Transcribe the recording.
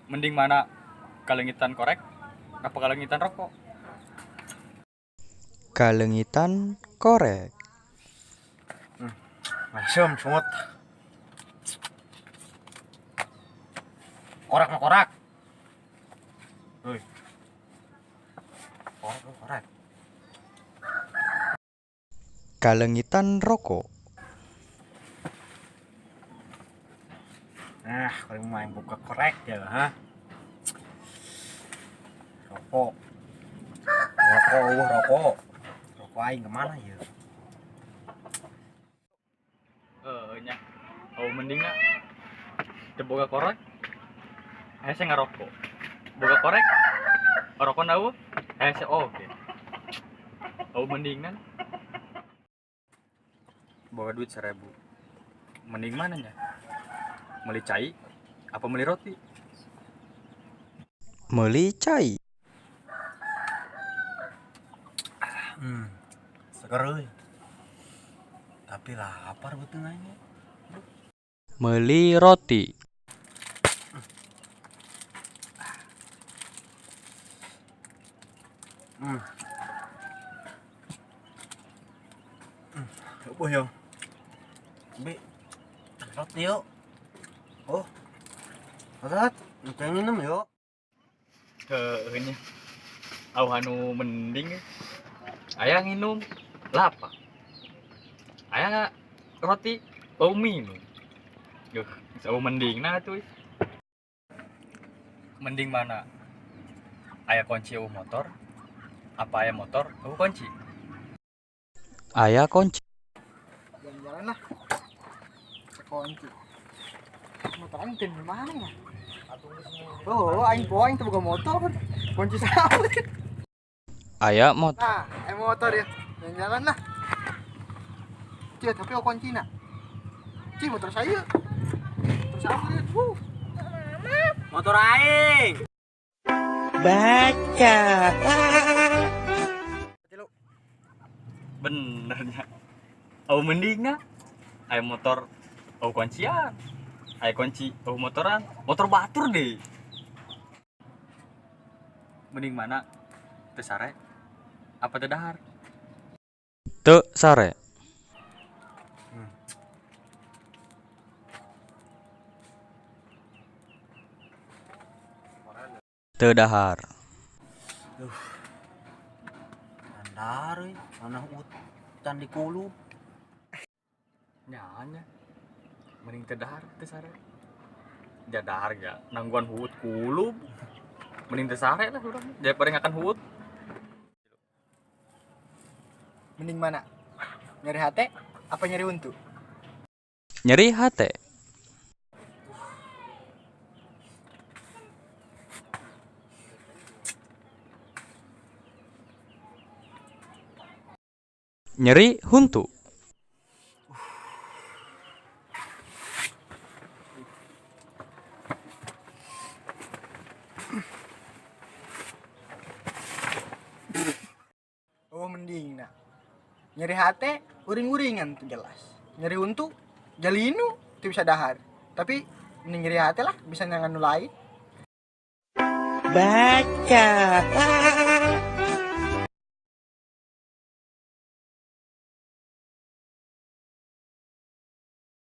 Mending mana kalengitan korek apa kalengitan rokok? Kalengitan korek. Langsung sungut. Korek mah korek. Woi. Korek mah korek. Kalengitan rokok. Nah, kalau main buka korek ya, ha? Rokok. Rokok, wah rokok. Rokok aing kemana ya? Nya. Oh, mendingnya teu boga korek. Hese ngarokok. Boga korek. Rokok na hese oge. Oh, mendingan bawa duit 1000. Mending mana nya? Beli cai apa beli roti? Beli cai. Seger euy. Tapi lapar betul aing. Beli roti. Apa ya? Bi, roti yuk. Oh, Rat, kayak minum yuk. Heueuh nya. Au anu mending aya nginum lapar. Aya roti bau minum. Duh, jauh mending nah tuh. Mending mana? Aya kunci eueuh motor apa aya motor eueuh kunci? Aya kunci. Jalan-jalan lah. Kunci. Motor aing teh di mana ya? Oh, aing poing teu boga motor. Kunci saha? Aya motor. Nah, motor ya. Jalan-jalan lah. Cie, tapi oh kuncina. Cie, motor saya. Motor siapa ya? Motor aing. Baca. Benernya. Oh mendingnya aya motor oh kuncian. Aya kunci oh motoran, motor batur deh. Mending mana? Teu sare apa teu dahar? Teu sare. Teu dahar. Andar euy, mana hutan di kulub. Nya. Mending teu dahar teu sare. Ja dahar ga nangguan huut kulub. Mending teu sare lah urang daripada ngakan huut. Mending mana? Nyeri hate apa nyeri untu? Nyeri hate. Nyeri huntu. Oh mending nak. Nyeri hate uring-uringan tuh jelas. Nyeri untu jalinu tuh bisa dahar. Tapi mending nyeri hate lah bisa nyangan nu lain. Baca.